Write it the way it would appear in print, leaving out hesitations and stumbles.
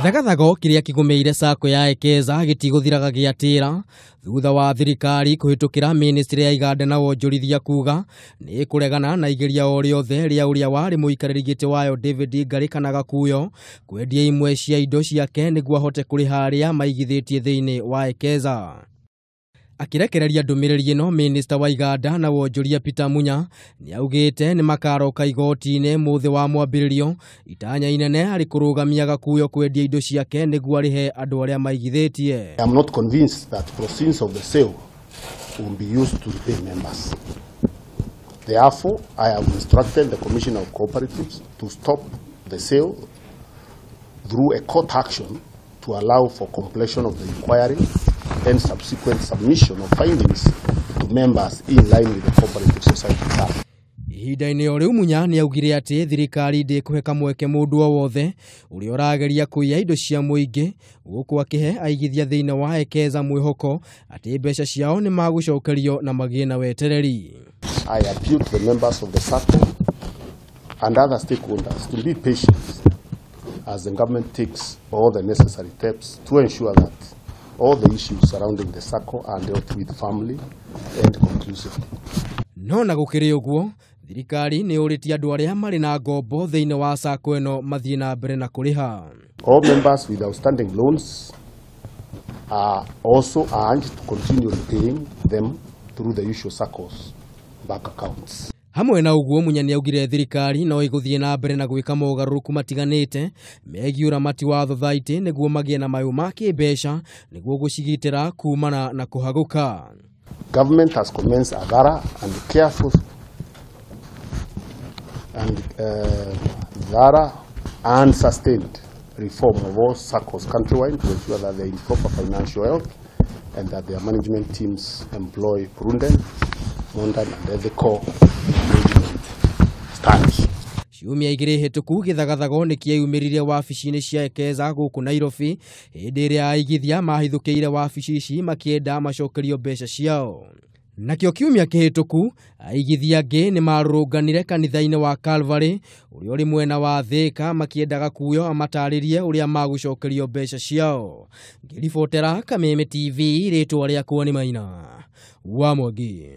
Gĩthagathago kĩrĩa kĩgũmĩire SACCO ya Ekeza gĩtigũthiraga gĩatĩra thutha wa thirikari kũhĩtũkĩra ministry ya iganda na wonjorithia kuga nĩ kũregana na igeria o rĩothe rĩa ũrĩa warĩ mũikarĩri gĩtĩ wayo David Ngari kana Gakuyo kwendia imwe cia indo ciake nĩguo ahote kũrĩha arĩa maigithĩtie thĩinĩ wa Ekeza. Akĩrekereria ndũmĩrĩri ĩno, minista wa iganda na wonjoria Peter Munya nĩaugĩte nĩmakaroka igoti-inĩ mũthĩ wa mwambĩrĩrio itanya inene harĩ kũrũgamia Gakuyo kwendia indo ciake nĩguo arĩhe andũ arĩa maigithĩtie. I am not convinced that proceeds of the sale will be used to repay members. Therefore, I have instructed the Commissioner of Cooperatives to stop the sale through a court action to allow for completion of the inquiry and subsequent submission of findings to members in line with the Cooperative Societies Act. Ihinda-inĩ o rĩu Munya nĩaugire atĩ thirikari ndĩkũhe kamweke mũndũ o wothe ũrĩa ũrageria kũiya indo cia mũingĩ, gũkũ akĩhe aigithia thĩinĩ wa Ekeza mwĩhoko atĩ mbeca ciao nĩ magũcokerio na magĩe na wetereri. I appeal to the members of the SACCO and other stakeholders to be patient as the government takes all the necessary steps to ensure that all the issues surrounding the SACCO are dealt with firmly and conclusively. No na gũkĩrĩ ũguo, thirikari nĩ yũrĩtie andũ arĩa marĩ na ngombo thĩinĩ wa SACCO ĩno mathiĩ na mbere na kũrĩha. All members with outstanding loans are also urged to continue repaying them through the usual SACCOs bank accounts. Hamwe na ũguo, Munya nĩaugire thirikari no ĩgũthiĩ na mbere na gwĩka mogarũrũku matiganĩte megiĩ ũramati wa thothaitĩ nĩguo magĩe na mayũ ma kĩmbeca nĩguo gũcigitĩra kumana na kũhagũka. Government has commenced a thorough and careful and thorough and sustained reform of all SACCOs countrywide to ensure that they are in proper financial health and that their management teams employ prudent, modern and ethical management styles. Ciumia igĩrĩ hĩtũku gĩthagathago nĩkĩeyumĩririe wabici-inĩ cia Ekeza gũkũ Nairobi hĩndĩ ĩrĩa aigithia mahithũkĩire wabici ici makĩenda macokerio mbeca ciao. Nakĩo kiumia kĩhĩtũku aigithia angĩ nĩmarũrũnganire kanitha-inĩ wa Calvary ũrĩa ũrĩ mwena wa Thĩka makĩenda Gakuyo amatarĩrie ũrĩa magũcokerio mbeca ciao. Ngĩribotera Kameme TV, rĩtwa rĩakwa nĩ Maina wa Mwangi.